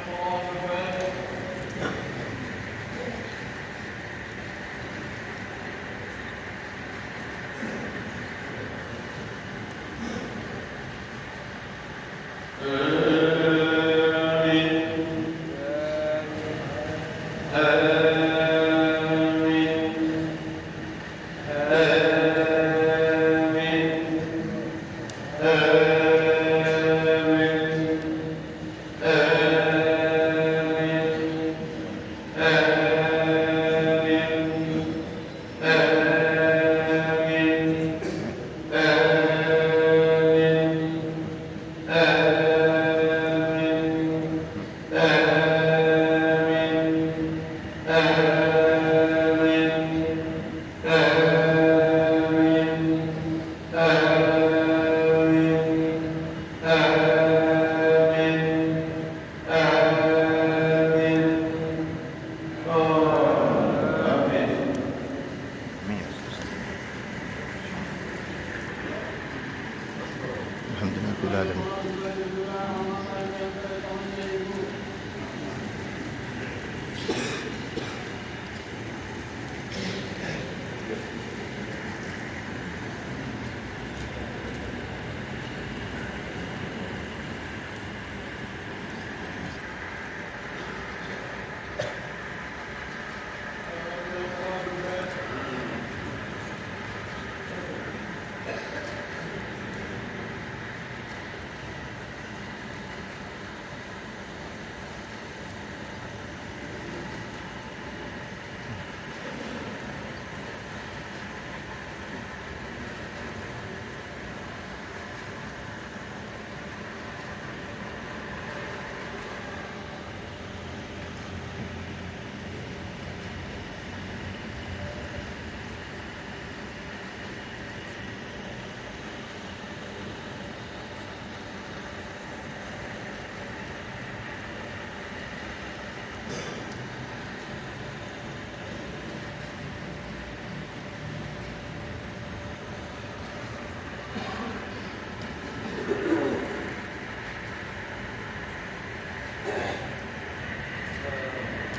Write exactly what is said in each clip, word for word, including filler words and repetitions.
Alhamdulillah rabbil alamin.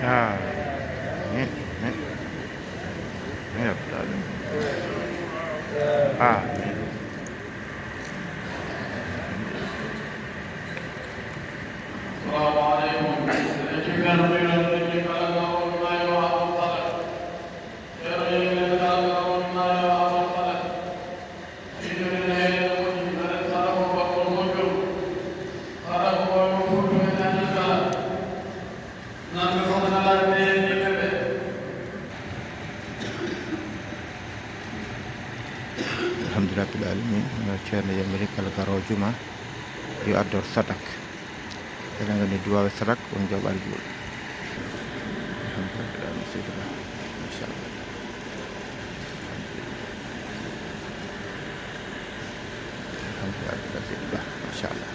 Ah, ne, ne. Ne, ne, ne. Ah, ne. السلام عليكم. Alhamdulillah rabbil alamin. Ceerno yamiri kala garoowo juma yo addoor sadak. Eɗen nganndi duwaawe sadak won jaɓaali juulɗo. Alhamdulillah rabbil alamin, seydi Ba. Machallah. Alhamdulillah, seydi Ba. Machallah.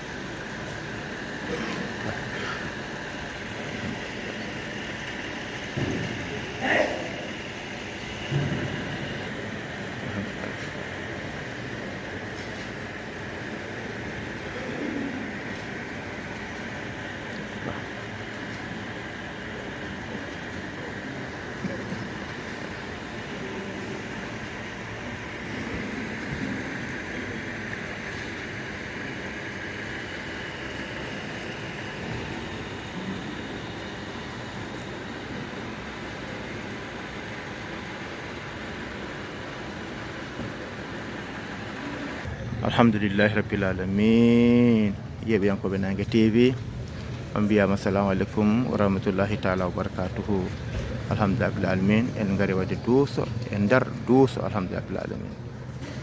Alhamdulillahi rabbil alamin. Yeeɓiyankooɓe Naange T V, on mbiyaama assalamu aleykum wa rahmatullahi taala wa barakatuhu. Alhamdulillahi rabbil alamin. En ngari waɗde duuso e nder duuso. Alhamdulillahi rabbil alamin.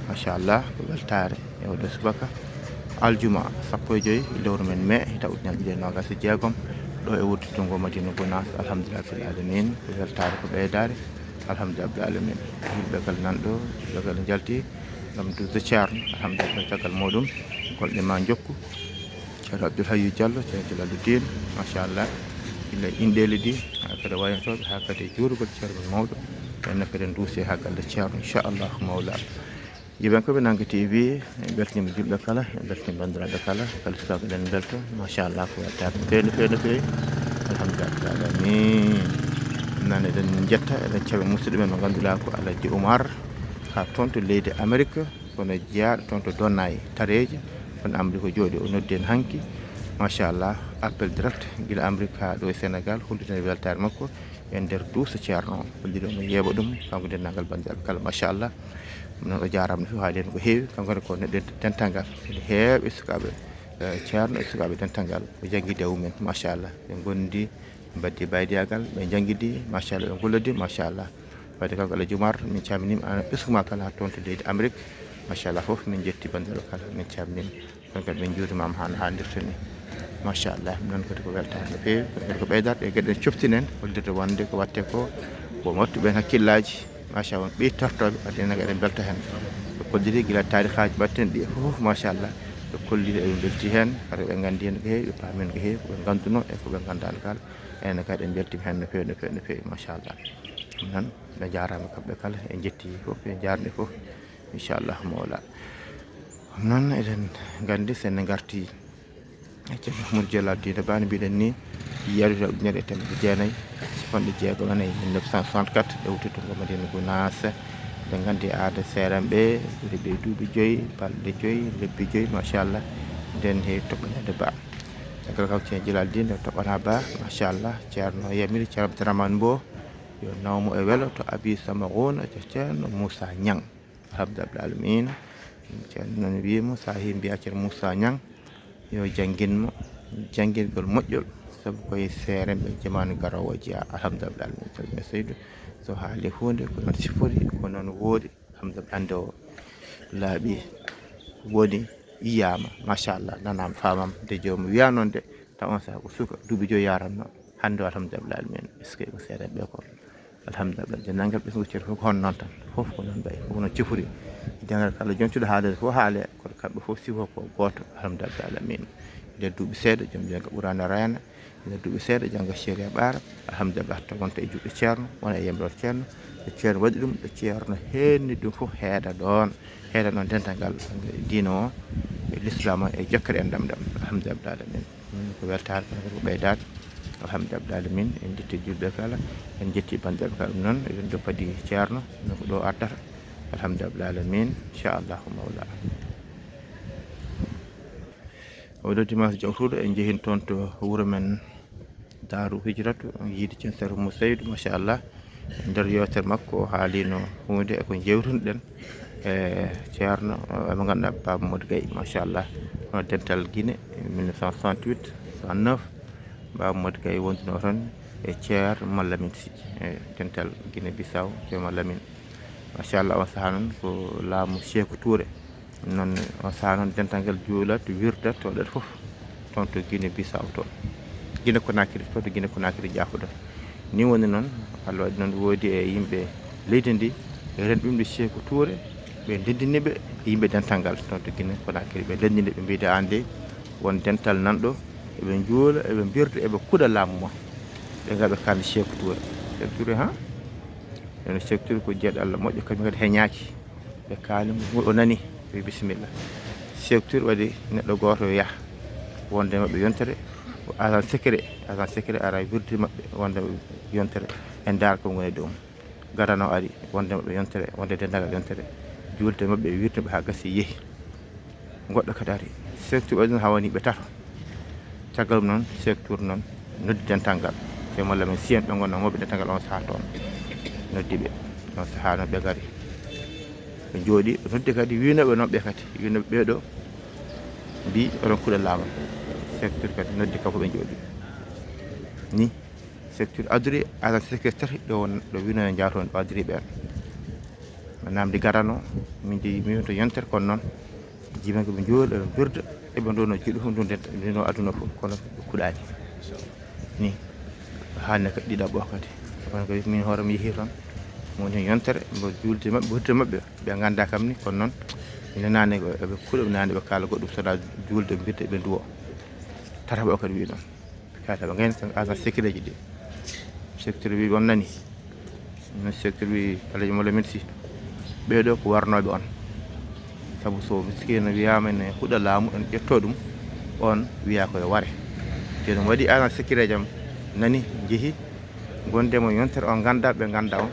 Machallah, ko weltaare e oɗo subaka aljuma sappo e joy lewru men mai, hitaande ujunere ɗiɗi e noogas e jeegom, ɗo e wudditugol Madina Gunaas. Alhamdulillah rabbil alamin, ko weltaare, ko ɓeydaare. Alhamdulillah rabbil alamin. Yimɓe kala nan ɗo, yimɓe kala njalti ngam duusde Ceerno. Alhamdulillah, caggal muɗum, golle ma njokku. Ceerno Abdoul Hayyu Diallo, Ceerno Jalaluddin, machallah. Gila e inɗeele ɗi, haa kadi wayatooɓe, haa kadi e juurgol Ceerno men mawɗo. Enen kadi en duusi haa galle Ceerno, inchallahu mawla. Yeeɓiyankooɓe Naange T V, en mbeltaniima yimɓe kala, en mbeltaniima banndiraaɓe kala, kala sukaaɓe eɗen mbelta, machallah, ko weltaare no feewi, no feewi, no feewi. Alhamdulillah rabbil alamin. Nan eɗen jetta, eɗen calmina musidɓe men mo ngannduɗaa ko Alhaji Oumar, ka toon to leydi Amérique, kono jeyaaɗo toon to Donnay Tareeje, kono Amérique o jooɗi, o noddi en hanki. Machallah, appel direct gila Amérique haa ɗo e Sénégal, hollitande weltaare makko e nder duusa Ceerno o. Holliri omo yeeɓa ɗum, kanko denndaangal banndiraaɓe kala, machallah. Ɗum noon o jaaraama no feewi, haali heen ko heewi, kanko ne ko neɗɗo dental ngal, ene heewi e sukaaɓe, eh, Ceerno e sukaaɓe dental ngal, o janngii e mum en, machallah. Ɓe ngondi, ɓe mbaɗdi baydiyaagal, ɓe njanngidi, machallah, ɓe ngollodi, machallah. Wadde kanko Alhaji Oumar, min calminiima, aan e ɓesngu ma kala toon to leydi Amérique, machallah, fof min njetti banndiraaɓe kala, min calminiima. Kono kadi min njuuriima haa no haanirta ni. Machallah, noon kadi ko weltaare no feewi, kono kadi ko ɓeydaade e geɗe ɗe coftinɗen, hollirde wonde ko waɗetee ko, ko wattu ɓeen hakkillaaji, machallah, won ɓeyi tertooɓe, wadde enen kadi eɗen mbelta heen. Ɓe kolliri gila taarikaaji mbaɗten ɗi e fof, machallah, ɓe kolliri, eɓe mbelti heen, kadi ɓe nganndi heen ko heewi, ɓe paami heen ko heewi, ko ɓe ngannduno e ko ɓe nganndaano kala, enen kadi en mbeltiima heen no feewi, no feewi, no feewi, machallah. Ɗum noon, ɓe njaaraama kamɓe kala, en njetti fof, en njaarni fof, inchallah mawla. Ɗum noon, eɗen nganndi so en ngartii e Ceerno Mahmoud Jalal Diine Ba, no mbiɗen ni, yiyaaɗo ujunere e teemedde jeenayi, capanɗe jeegom e nayi, mille neuf cent soixante-quatre, e wuttude ngo Madina Gunaas. Eɗen nganndi aada seerenɓe, ɓuri ɓe duuɓi joyi, balɗe joyi, lebbi joyi, machallah. Nden heewi toɓɓaneede Ba. Caggal kam Ceerno Jalal Diine toɓɓanaa Ba, machallah. Ceerno yamiri Ceerno Abdourahmane Mbow, yo naw mo e welo to Abi Samagouna, to Ceerno Moussa Niang. Alhamdulillah alamin. Ceerno noon wiyi mo, so a heɓii mbiyaa Ceerno Moussa Niang, yo janngin mo janngingol moƴƴol, sabu ko e seerenɓe jamaanu garoowo o jeyaa. Alhamdulillah alamin. Ceerno Seydou, so haali huunde, ko noon sifori, ko noon woodi. Alhamdulillah, hannde o laaɓi, woni, yiyaama, machallah, nanaama, faamaama. Nde joomum wiyaa noon de, taw on sahaa ko suka, duuɓi joyi yaranno. Hannde o, alhamdulillah alamin, est-ce que ko seerenɓe ko? Alhamdulillah, denndaangal ɓesngu Ceerno fof ko hono noon tan, fof ko noon mbayi, fof no cifori. Denndaangal kala jontuɗo haalde fof haale, kono kamɓe fof sifo ko gooto, alhamdulillah alamin. Nder duuɓi seeɗa, joom jannga Ɓuraana Rayana, nder duuɓi seeɗa, jannga Ceerno Ɓaara, alhamdulillah, to wonta e juuɗe Ceerno, wona e yamiroore Ceerno, nde Ceerno waɗi ɗum, nde Ceerno heenni ɗum fof heeda ɗoon, heeda ɗoon denndaangal diine o, e lislaam o, e jokkere enɗam ɗam, alhamdulillah alamin. Ɗum ko weltaare, kono kadi ko ɓeydaade. Alhamdulillah alamin, en njetti juulɓe kala, en njetti banndiraaɓe kala. Ɗum noon, eɗen ndoppadi Ceerno, ɗum ko ɗo ardata. Alhamdulillah alamin, inchallahu mawla. Oɗo dimanche jawtuɗo, en njehin toon to wuro men Daaru Hijratu, yiide Ceerno Seydou, machallah. Nder yewtere makko, o haalino huunde e ko njeewtunoɗen e Ceerno, eh, mo ngannduɗaa, Baaba Modou Gaye, machallah. Hono dental Guinée, mille neuf cent soixante-huit, soixante-neuf, Baaba Modou Gaye wonduno toon e Ceerno Malamine Sy, e dental Guinée Bissau, Ceerno Malamine. Machallah, on sahaa noon ko laamu Seeku Touré. Noon, on sahaa noon, dental ngal juulat, wirdat, waɗat fof toon to Guinée Bissau toon. Guinée Conakry, toon to Guinée Conakry jaafoɗon. Ni woni noon, Allah waɗi noon woodi e yimɓe leydi ndi, e renɗumɓe Seeku Touré, ɓe ndenndini ɓe e yimɓe dental ngal toon to Guinée Conakry. Ɓe ndenndini ɓe, mbiide aan de, won dental nan ɗo, eɓe njuula, eɓe mbirda, eɓe kuɗa laamu ma. Ɓe ngaa ɓe kaaldi Seeku Touré. Seeku Touré, ha? Ene Seeku Touré ko jeeɗo Allah moƴƴo, kañum kadi heñaaki. Ɓe kaali mo, o nani, wi bisimilla. Seeku Touré waɗi neɗɗo gooto yaha wonde maɓɓe yontere, ko agent secret, agent secret ara wirde maɓɓe wonde maɓɓe yontere, en ndaara ko ngoni ɗum. Gadano ari wonde maɓɓe yontere, wonde denndaangal yontere, juulde maɓɓe, wirde maɓɓe haa gasi yehi. Goɗɗo kadi ari, Seeku Touré waɗi ɗum haa woni ɓe tato. Caggal ɗum noon, Seeku Touré noon noddi dental ngal. Te malla men siyen ɓe ngonno mawɓe dental ngal on sahaa toon. Noddi ɓe. On sahaa noon ɓe ngari. Ɓe njooɗi, o noddi kadi wiinooɓe noon ɓe kadi. Wiinooɓe ɓee ɗo mbii oɗon kuɗa laamu. Seeku Touré kadi noddi kamɓe fof ɓe njooɗi. Ni, Seeku Touré addori agent secret tati ɗo won, ɗo wiinooɓe njaha toon, o addori ɓeen. Ɓe naamndi gadano, min de, min to yontere kono noon. Jiimanke ɓe njuula, ɓe mbirda, eɓe ndonoo juuɗe fof, ndunde, ndunoo aduna fof, kono ɓe kuɗaani. Ni, hannde kadi ɗiɗaɓo kadi. Kono kadi min hoore mi yehii toon, mo woni heen yontere, mbo juulde maɓɓe, wirde maɓɓe, ɓe nganndaa kam ni, kono noon, ina naane ko eɓe kuɗa, ɓe naane ɓe kaala goɗɗum, so wonaa juulde, mbirde, ɓe nduwo. Tataɓo o kadi wii noon. Kayta ɓe ngayni tan agent secret ji ɗi. Seeku Touré wi on nani. Min Seeku Touré wi Alhaji Mawla min si. Ɓee ɗo ko warnooɓe on. Sabu so miskiino wiyaama ene huɗa laamu, en ƴetto ɗum, on wiya ko yo ware. Te ɗum waɗi agent secret jam. Nani, njehi, gonde mo yontere o nganndaa, ɓe nganndaa on.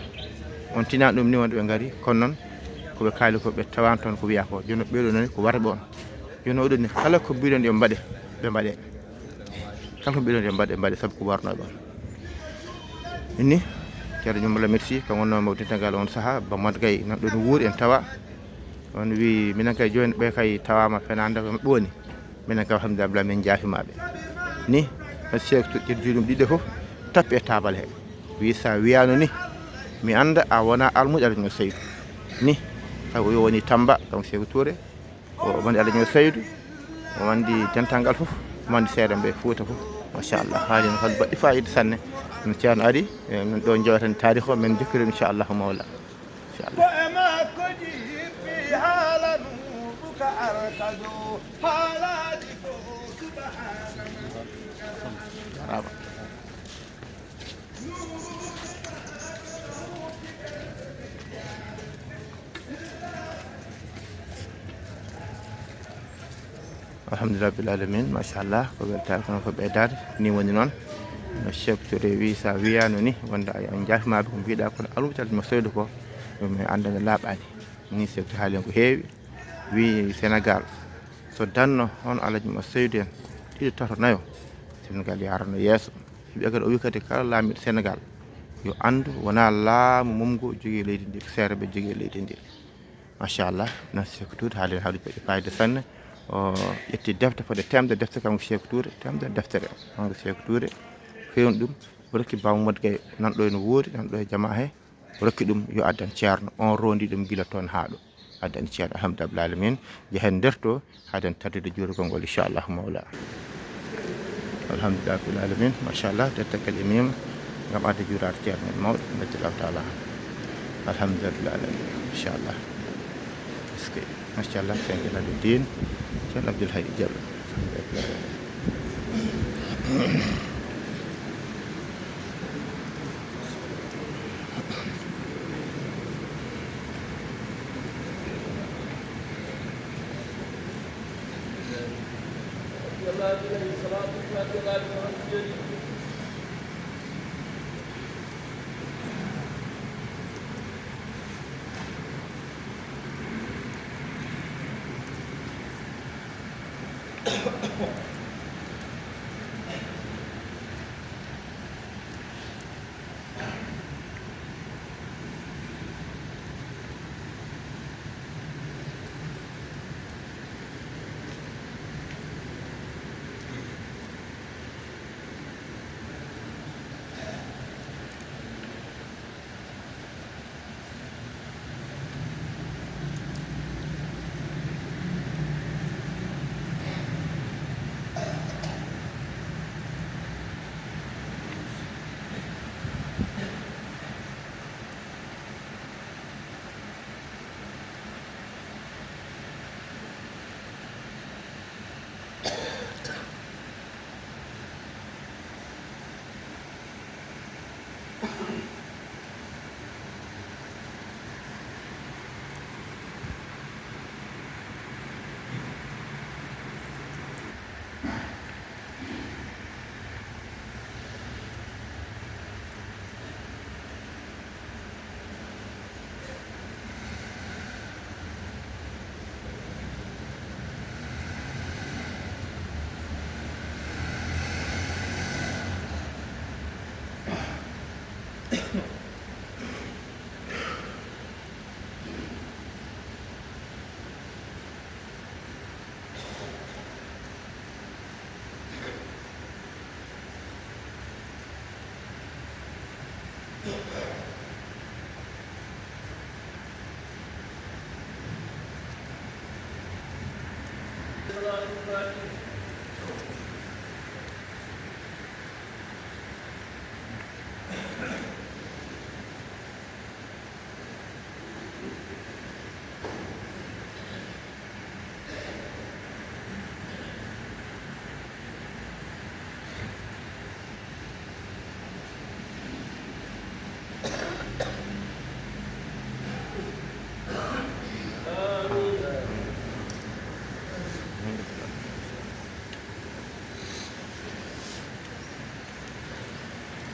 On tinaa ɗum ni wonde ɓe ngari, kono noon ko ɓe kaali ko ɓe tawaani toon ko wiyaa ko. Jooni ɓeeɗo nani ko warɓe on. Jooni oɗo ni kala ko mbiɗon yo mbaɗe, ɓe mbaɗe. Kala ko mbiɗon yo mbaɗe, mbaɗe sabu ko warnooɓe on. Inni, Ceerno Jumba Lamine Sy, kam wonnoo mo dental ngal on sahaa, Ba Mat Gay nan ɗo no wuuri en tawa. On wi minen kay jooni ɓe kay tawaama fenaande ko maɓɓe woni. Minen kay alhamdulillah, min njaafiima ɓe. Ni, no Seek to ƴetti juuɗe mum ɗiɗi fof, tappi e taabal he. Wi sa wiyaano ni, mi annda a wona almuudo Alaji Seydou. Ni, taw o woni Tamba, kam Seek Touré. O woni Alaji Seydou. O wandi dental ngal fof, o wandi seeɗa mbe Fuuta fof. Machallah, haali no hol baɗɗi fayida sanne. Min Ceerno ari, e min ɗo jewtan taarikh o, min jokkira inchallahu mawla. Inchallah. Ko e makko jiɗɗi haala nuɗuka arkado, haalaaji fof subhana man. Jarama. Alhamdulillah rabbil alamin, machallah, ko weltaare kono ko ɓeydaade. Ni woni noon no Seek Touré wi, sa wiyaano ni wonde a, a njaafimaɓe ko mbiɗa, kono almutal mo Seydou ko ɗum mi annda no laaɓaani. Ni Seek Touré haali en ko heewi, wi Sénégal so danno hono Alaji mo Seydou en ɗiɗo, tato, nayo, Sénégal yaarano yeeso. Wiya kadi, o wi kadi kala laamiiɗo Sénégal yo anndu wona laamu mum ngu jogii leydi ndi, ko seereɓe jogii leydi ndi. Machallah, merci Seek Touré, haali haalaaji baɗɗi fayida sanne. O ƴetti defte fodde teemedere defte, kanko Seek Touré, teemedere deftere. Kanko Seek Touré, feewni ɗum, o rokki Ba Mat Gay nan ɗo ene wuuri, nan ɗo e jamaa he. O rokki ɗum yo addan Ceerno, on rondi ɗum gila toon haa ɗo. Addan Ceerno, alhamdulillah rabbil alamin. Jehen nder to, haden taddude juurgol ngol, inchallahu mawla. Alhamdulillah rabbil alamin, machallah, dettal ngal immima ngam adde juuraade Ceerno men mawɗo, radiyallahu taala anhu. Alhamdulillah rabbil alamin, inchallah. Est-ce que, machallah, Ceerno Jalaaluddin, Ceerno Abdoul Hayy Diallo. Alhamdulillah rabbil alamin.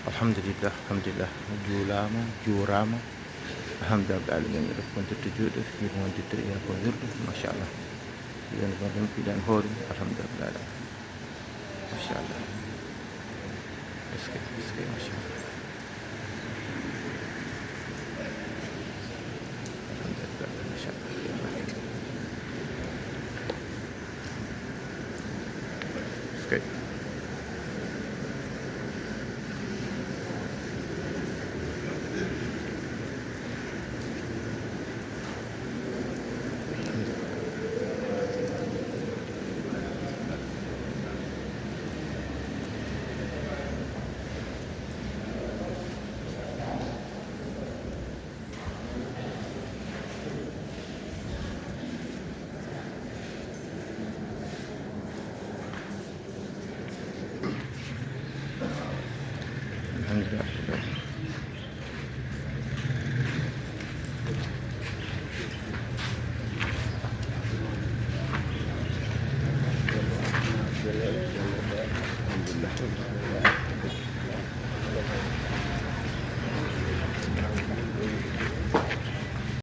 Alhamdulillah, alhamdulillah. Juulaama, juuraama. Alhamdulillah, rabbil alamin. Miɗo kontirde juuɗe, miɗo wondirde e ko wirde, machallah. Mbiɗen ɗum, mbiɗen hoore, alhamdulillah, rabbil alamin. Machallah. Est-ce que, est-ce que, machallah. Alhamdulillah, machallah. Est-ce que